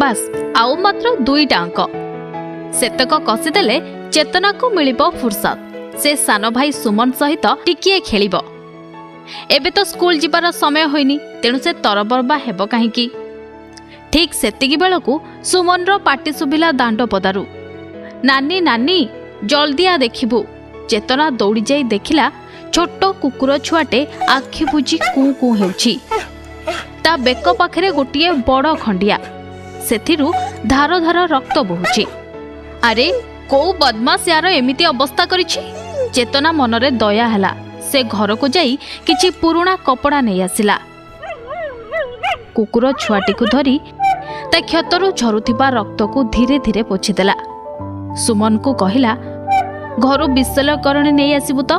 ବାସ୍, ଆଉ ମାତ୍ର 2ଟା ଅଙ୍କ। ସେତକ କଷିଦେଲେ ଚେତନାକୁ ମିଳିବ ଫୁର୍ସତ, ସେ ସାନ ଭାଇ ସୁମନ ସହିତ ଟିକିଏ ଖେଳିବ। ଏବେ ତ ସ୍କୁଲ ଯିବାର ସମୟ ହୋଇନି, ତେଣୁ ସେ ତରବର ବା ହେବ କାହିଁକି? ଠିକ୍ ସେତିକି ବେଳକୁ ସୁମନର ପାଟି ଶୁଭିଲା ଦାଣ୍ଡ ପଦାରୁ, ନାନୀ ନାନୀ, ଜଲ୍ଦି ଆ ଦେଖିବୁ। ଚେତନା ଦୌଡ଼ି ଯାଇ ଦେଖିଲା ଛୋଟ କୁକୁର ଛୁଆଟେ ଆଖି ବୁଜି କୁଁ କୁଁ ହେଉଛି। ତା ବେକ ପାଖରେ ଗୋଟିଏ ବଡ଼ ଖଣ୍ଡିଆ, ସେଥିରୁ ଧାର ଧାର ରକ୍ତ ବୋହୁଛି। ଆରେ, କୋଉ ବଦମାସ ୟାର ଏମିତି ଅବସ୍ଥା କରିଛି? ଚେତନା ମନରେ ଦୟା ହେଲା। ସେ ଘରକୁ ଯାଇ କିଛି ପୁରୁଣା କପଡ଼ା ନେଇ ଆସିଲା। କୁକୁର ଛୁଆଟିକୁ ଧରି ତା କ୍ଷତରୁ ଝରୁଥିବା ରକ୍ତକୁ ଧୀରେ ଧୀରେ ପୋଛିଦେଲା। ସୁମନକୁ କହିଲା, ଘରୁ ବିଶଲ୍ୟକରଣୀ ନେଇ ଆସିବୁ ତ।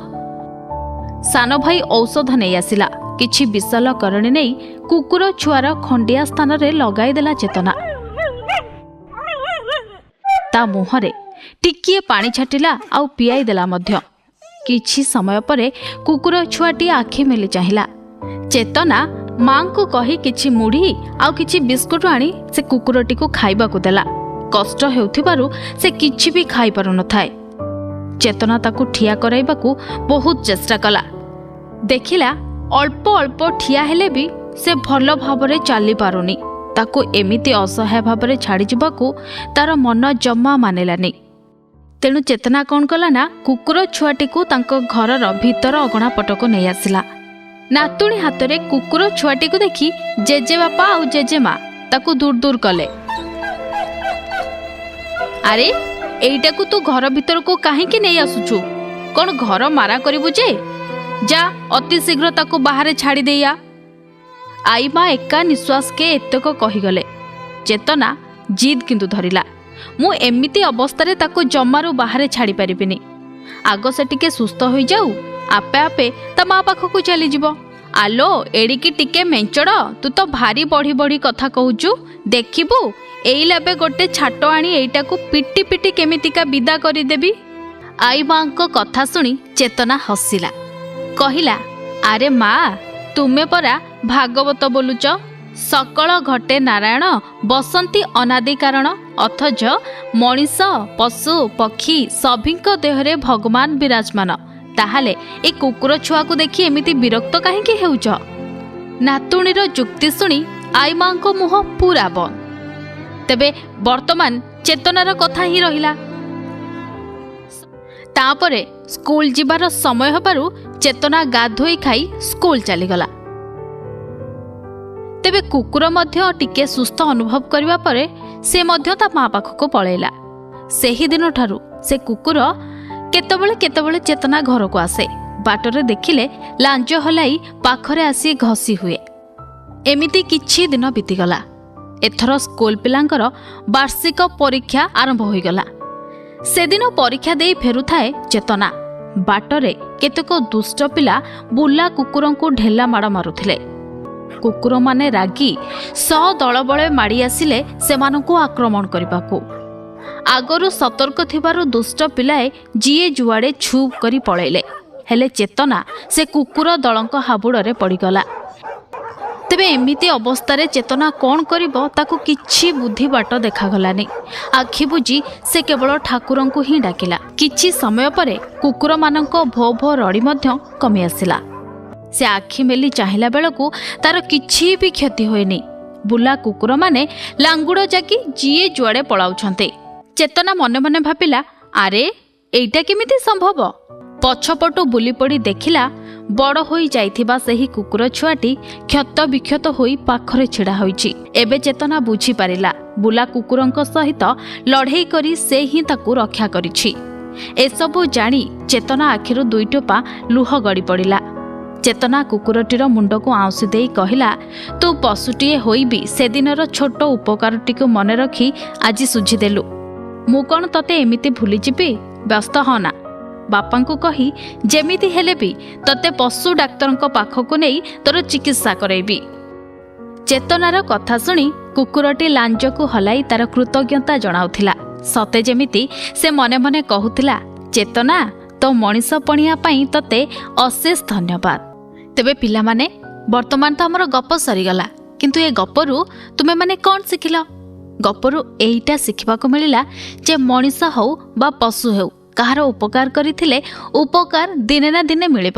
ସାନ ଭାଇ ଔଷଧ ନେଇ ଆସିଲା। କିଛି ବିଶଲ୍ୟକରଣୀ ନେଇ କୁକୁର ଛୁଆର ଖଣ୍ଡିଆ ସ୍ଥାନରେ ଲଗାଇଦେଲା ଚେତନା। ତା ମୁହଁରେ ଟିକିଏ ପାଣି ଛାଟିଲା ଆଉ ପିଆଇ ଦେଲା ମଧ୍ୟ। କିଛି ସମୟ ପରେ କୁକୁର ଛୁଆଟି ଆଖି ମେଲି ଚାହିଁଲା। ଚେତନା ମାଙ୍କୁ କହି କିଛି ମୁଢ଼ି ଆଉ କିଛି ବିସ୍କୁଟ ଆଣି ସେ କୁକୁରଟିକୁ ଖାଇବାକୁ ଦେଲା। କଷ୍ଟ ହେଉଥିବାରୁ ସେ କିଛି ବି ଖାଇପାରୁନଥାଏ। ଚେତନା ତାକୁ ଠିଆ କରାଇବାକୁ ବହୁତ ଚେଷ୍ଟା କଲା। ଦେଖିଲା ଅଳ୍ପ ଅଳ୍ପ ଠିଆ ହେଲେ ବି ସେ ଭଲ ଭାବରେ ଚାଲିପାରୁନି। ତାକୁ ଏମିତି ଅସହାୟ ଭାବରେ ଛାଡ଼ିଯିବାକୁ ତାର ମନ ଜମା ମାନିଲାନି। ତେଣୁ ଚେତନା କ'ଣ କଲା ନା, କୁକୁର ଛୁଆଟିକୁ ତାଙ୍କ ଘରର ଭିତର ଅଗଣା ପଟକୁ ନେଇ ଆସିଲା। ନାତୁଣୀ ହାତରେ କୁକୁର ଛୁଆଟିକୁ ଦେଖି ଜେଜେବାପା ଆଉ ଜେଜେମା ତାକୁ ଦୂର ଦୂର କଲେ। ଆରେ, ଏଇଟାକୁ ତୁ ଘର ଭିତରକୁ କାହିଁକି ନେଇ ଆସୁଛୁ? କ'ଣ ଘର ମାରା କରିବୁ ଯେ? ଯା, ଅତି ଶୀଘ୍ର ତାକୁ ବାହାରେ ଛାଡ଼ି ଦେଇଆ। ଆଈମା ଏକା ନିଶ୍ୱାସକେ ଏତକ କହିଗଲେ। ଚେତନା ଜିଦ୍ କିନ୍ତୁ ଧରିଲା, ମୁଁ ଏମିତି ଅବସ୍ଥାରେ ତାକୁ ଜମାରୁ ବାହାରେ ଛାଡ଼ି ପାରିବିନି। ଆଗ ସେ ଟିକେ ସୁସ୍ଥ ହୋଇଯାଉ, ଆପେ ଆପେ ତା ମା ପାଖକୁ ଚାଲିଯିବ। ଆଲୋ ଏଡ଼ିକି ଟିକେ ମେଞ୍ଚଡ଼, ତୁ ତ ଭାରି ବଢ଼ି ବଢ଼ି କଥା କହୁଛୁ। ଦେଖିବୁ, ଏଇ ଲାବେ ଗୋଟେ ଛାଟ ଆଣି ଏଇଟାକୁ ପିଟି ପିଟି କେମିତିକା ବିଦା କରିଦେବି। ଆଈ ମାଙ୍କ କଥା ଶୁଣି ଚେତନା ହସିଲା, କହିଲା, ଆରେ ମା, ତୁମେ ପରା ଭାଗବତ ବୋଲୁଚ, ସକଳ ଘଟେ ନାରାୟଣ ବସନ୍ତି ଅନାଦି କାରଣ। ଅଥଚ ମଣିଷ, ପଶୁ, ପକ୍ଷୀ ସଭିଙ୍କ ଦେହରେ ଭଗବାନ ବିରାଜମାନ। ତାହେଲେ ଏ କୁକୁର ଛୁଆକୁ ଦେଖି ଏମିତି ବିରକ୍ତ କାହିଁକି ହେଉଛ? ନାତୁଣୀର ଯୁକ୍ତି ଶୁଣି ଆଈମାଙ୍କ ମୁହଁ ପୁରା ବନ୍ଦ। ତେବେ ବର୍ତ୍ତମାନ ଚେତନାର କଥା ହିଁ ରହିଲା। ତାପରେ ସ୍କୁଲ ଯିବାର ସମୟ ହେବାରୁ ଚେତନା ଗାଧୋଇ ଖାଇ ସ୍କୁଲ ଚାଲିଗଲା। ତେବେ କୁକୁର ମଧ୍ୟ ଟିକେ ସୁସ୍ଥ ଅନୁଭବ କରିବା ପରେ ସେ ମଧ୍ୟ ତା ମା ପାଖକୁ ପଳେଇଲା। ସେହିଦିନଠାରୁ ସେ କୁକୁର କେତେବେଳେ କେତେବେଳେ ଚେତନା ଘରକୁ ଆସେ। ବାଟରେ ଦେଖିଲେ ଲାଞ୍ଜ ହଲାଇ ପାଖରେ ଆସି ଘଷି ହୁଏ। ଏମିତି କିଛି ଦିନ ବିତିଗଲା। ଏଥର ସ୍କୁଲ ପିଲାଙ୍କର ବାର୍ଷିକ ପରୀକ୍ଷା ଆରମ୍ଭ ହୋଇଗଲା। ସେଦିନ ପରୀକ୍ଷା ଦେଇ ଫେରୁଥାଏ ଚେତନା। ବାଟରେ କେତେକ ଦୁଷ୍ଟ ପିଲା ବୁଲା କୁକୁରଙ୍କୁ ଢେଲା ମାଡ଼ ମାରୁଥିଲେ। କୁକୁରମାନେ ରାଗି ସ ଦଳବଳେ ମାଡ଼ି ଆସିଲେ ସେମାନଙ୍କୁ ଆକ୍ରମଣ କରିବାକୁ। ଆଗରୁ ସତର୍କ ଥିବାରୁ ଦୁଷ୍ଟ ପିଲାଏ ଯିଏ ଯୁଆଡ଼େ ଛୁପ୍ କରି ପଳେଇଲେ। ହେଲେ ଚେତନା ସେ କୁକୁର ଦଳଙ୍କ ହାବୁଡ଼ରେ ପଡ଼ିଗଲା। ତେବେ ଏମିତି ଅବସ୍ଥାରେ ଚେତନା କ'ଣ କରିବ, ତାକୁ କିଛି ବୁଦ୍ଧି ବାଟ ଦେଖାଗଲାନି। ଆଖି ବୁଜି ସେ କେବଳ ଠାକୁରଙ୍କୁ ହିଁ ଡାକିଲା। କିଛି ସମୟ ପରେ କୁକୁରମାନଙ୍କ ଭୋ ଭୋ ରଡ଼ି ମଧ୍ୟ କମି ଆସିଲା। ସେ ଆଖି ମେଲି ଚାହିଁଲା ବେଳକୁ ତାର କିଛି ବି କ୍ଷତି ହୋଇନି। ବୁଲା କୁକୁରମାନେ ଲାଙ୍ଗୁଡ଼ ଜାକି ଯିଏ ଯୁଆଡ଼େ ପଳାଉଛନ୍ତି। ଚେତନା ମନେ ମନେ ଭାବିଲା, ଆରେ ଏଇଟା କେମିତି ସମ୍ଭବ? ପଛପଟୁ ବୁଲିପଡ଼ି ଦେଖିଲା ବଡ଼ ହୋଇ ଯାଇଥିବା ସେହି କୁକୁର ଛୁଆଟି କ୍ଷତ ବିକ୍ଷତ ହୋଇ ପାଖରେ ଛିଡ଼ା ହୋଇଛି। ଏବେ ଚେତନା ବୁଝିପାରିଲା, ବୁଲା କୁକୁରଙ୍କ ସହିତ ଲଢ଼େଇ କରି ସେ ହିଁ ତାକୁ ରକ୍ଷା କରିଛି। ଏସବୁ ଜାଣି ଚେତନା ଆଖିରୁ ଦୁଇ ଟୋପା ଲୁହ ଗଡ଼ି ପଡ଼ିଲା। ଚେତନା କୁକୁରଟିର ମୁଣ୍ଡକୁ ଆଉଁସି ଦେଇ କହିଲା, ତୁ ପଶୁଟିଏ ହୋଇ ବି ସେଦିନର ଛୋଟ ଉପକାରଟିକୁ ମନେ ରଖି ଆଜି ସୁଝିଦେଲୁ। ମୁଁ କ'ଣ ତତେ ଏମିତି ଭୁଲିଯିବି? ବ୍ୟସ୍ତ ହନା, ବାପାଙ୍କୁ କହି ଯେମିତି ହେଲେ ବି ତତେ ପଶୁ ଡାକ୍ତରଙ୍କ ପାଖକୁ ନେଇ ତୋର ଚିକିତ୍ସା କରାଇବି। ଚେତନାର କଥା ଶୁଣି କୁକୁରଟି ଲାଞ୍ଜକୁ ହଲାଇ ତାର କୃତଜ୍ଞତା ଜଣାଉଥିଲା। ସତେ ଯେମିତି ସେ ମନେ ମନେ କହୁଥିଲା, ଚେତନା, ତୋ ମଣିଷ ପଣିଆ ପାଇଁ ତତେ ଅଶେଷ ଧନ୍ୟବାଦ। ତେବେ ପିଲାମାନେ, ବର୍ତ୍ତମାନ ତ ଆମର ଗପ ସରିଗଲା, କିନ୍ତୁ ଏ ଗପରୁ ତୁମେମାନେ କ'ଣ ଶିଖିଲ? ଗପରୁ ଏଇଟା ଶିଖିବାକୁ ମିଳିଲା ଯେ ମଣିଷ ହେଉ ବା ପଶୁ ହେଉ, କାହାର ଉପକାର କରିଥିଲେ ଉପକାର ଦିନେ ନା ଦିନେ ମିଳିବ।